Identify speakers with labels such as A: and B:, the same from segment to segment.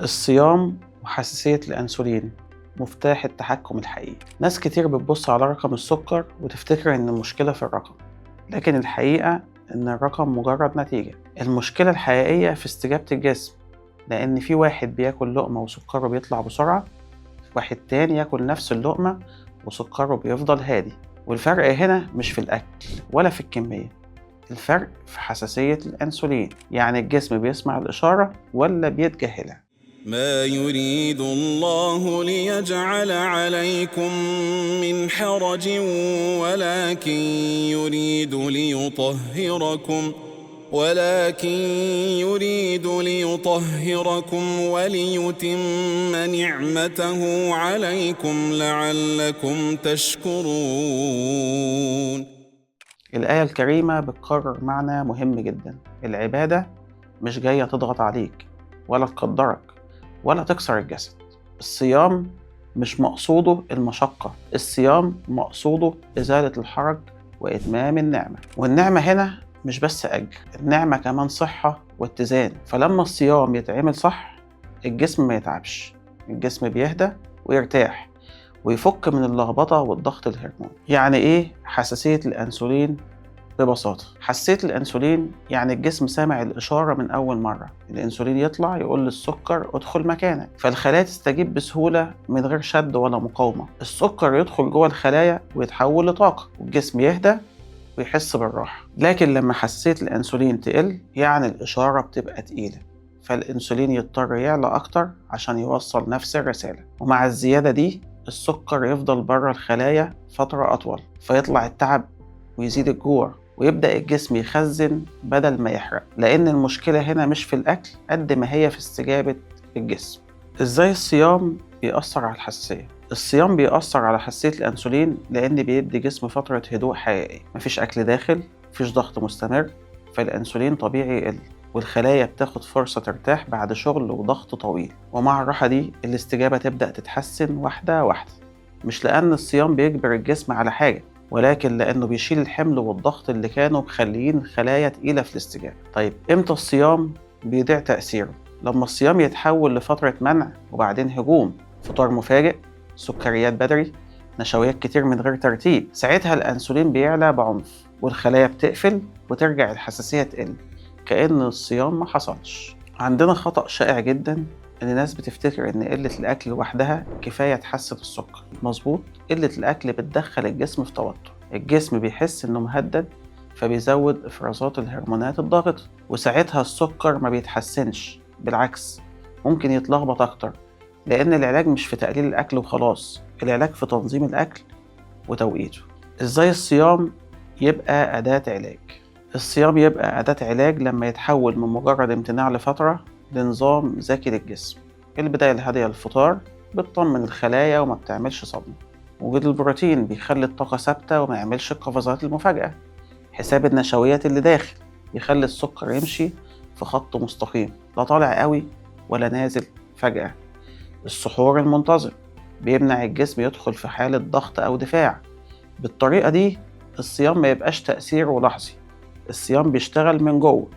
A: الصيام وحساسية الأنسولين مفتاح التحكم الحقيقي. ناس كتير بتبص على رقم السكر وتفتكر إن المشكلة في الرقم، لكن الحقيقة إن الرقم مجرد نتيجة. المشكلة الحقيقية في استجابة الجسم، لأن في واحد بياكل لقمة وسكره بيطلع بسرعة، واحد تاني ياكل نفس اللقمة وسكره بيفضل هادي. والفرق هنا مش في الأكل ولا في الكمية، الفرق في حساسية الأنسولين، يعني الجسم بيسمع الإشارة ولا بيتجاهلها.
B: ما يريد الله ليجعل عليكم من حرج ولكن يريد ليطهركم وليتم نعمته عليكم لعلكم تشكرون.
A: الآية الكريمة بتكرر معنى مهم جدا، العبادة مش جاية تضغط عليك ولا تقدرك ولا تكسر الجسد. الصيام مش مقصوده المشقة، الصيام مقصوده إزالة الحرج وإتمام النعمة. والنعمة هنا مش بس أجر، النعمة كمان صحة واتزان. فلما الصيام يتعمل صح الجسم ما يتعبش، الجسم بيهدى ويرتاح ويفك من اللخبطة والضغط الهرموني. يعني إيه حساسية الأنسولين؟ ببساطة حساسية الأنسولين يعني الجسم سامع الإشارة من أول مرة، الأنسولين يطلع يقول للسكر ادخل مكانك، فالخلايا تستجيب بسهولة من غير شد ولا مقاومة. السكر يدخل جوه الخلايا ويتحول لطاقة، والجسم يهدى ويحس بالراحة. لكن لما حساسية الأنسولين تقل يعني الإشارة بتبقى تقيلة، فالأنسولين يضطر يعلى أكتر عشان يوصل نفس الرسالة، ومع الزيادة دي السكر يفضل بره الخلايا فترة أطول، فيطلع التعب ويزيد الجوع ويبدأ الجسم يخزن بدل ما يحرق. لأن المشكلة هنا مش في الأكل قد ما هي في استجابة الجسم. إزاي الصيام بيأثر على الحساسية؟ الصيام بيأثر على حساسية الأنسولين لأن بيدي جسم فترة هدوء حقيقي، مفيش أكل داخل، مفيش ضغط مستمر، فالأنسولين طبيعي يقل، والخلايا بتاخد فرصة ترتاح بعد شغل وضغط طويل. ومع الراحة دي الاستجابة تبدأ تتحسن واحدة واحدة، مش لأن الصيام بيجبر الجسم على حاجة، ولكن لأنه بيشيل الحمل والضغط اللي كانوا مخليين الخلايا تقيلة في الاستجابة. طيب إمتى الصيام بيضيع تأثيره؟ لما الصيام يتحول لفترة منع وبعدين هجوم، فطار مفاجئ، سكريات بدري، نشويات كتير من غير ترتيب، ساعتها الأنسولين بيعلى بعنف والخلايا بتقفل وترجع الحساسية تقل، كأن الصيام ما حصلش. عندنا خطأ شائع جدا إن الناس بتفتكر إن قلة الأكل لوحدها كفاية تحسن السكر. مظبوط، قلة الأكل بتدخل الجسم في توتر، الجسم بيحس إنه مهدد فبيزود إفرازات الهرمونات الضاغطة، وساعتها السكر ما بيتحسنش، بالعكس ممكن يتلخبط أكتر. لأن العلاج مش في تقليل الأكل وخلاص، العلاج في تنظيم الأكل وتوقيته. إزاي الصيام يبقى أداة علاج؟ الصيام يبقى أداة علاج لما يتحول من مجرد امتناع لفترة لنظام ذكي للجسم. البداية الهادية للفطار بتطمن الخلايا وما بتعملش صدمة. وجود البروتين بيخلي الطاقة ثابتة وما يعملش القفزات المفاجئة. حساب النشويات اللي داخل يخلي السكر يمشي في خط مستقيم، لا طالع قوي ولا نازل فجأة. السحور المنتظم بيمنع الجسم يدخل في حالة ضغط أو دفاع. بالطريقة دي الصيام ما يبقاش تأثيره لحظي، الصيام بيشتغل من جوه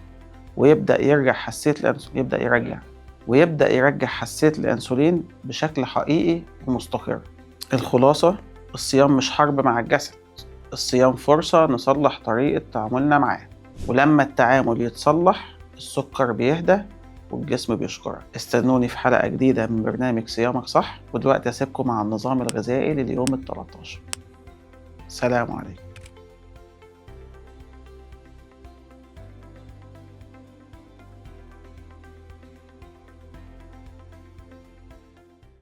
A: ويبدأ يرجع حساسية الأنسولين، ويبدأ يرجع حساسية الأنسولين بشكل حقيقي ومستقر. الخلاصة، الصيام مش حرب مع الجسد، الصيام فرصة نصلح طريقة تعاملنا معاه، ولما التعامل يتصلح السكر بيهدى والجسم بيشكرك. استنوني في حلقة جديدة من برنامج صيامك صح، ودلوقتي أسيبكم مع النظام الغذائي لليوم ال13. سلام عليكم.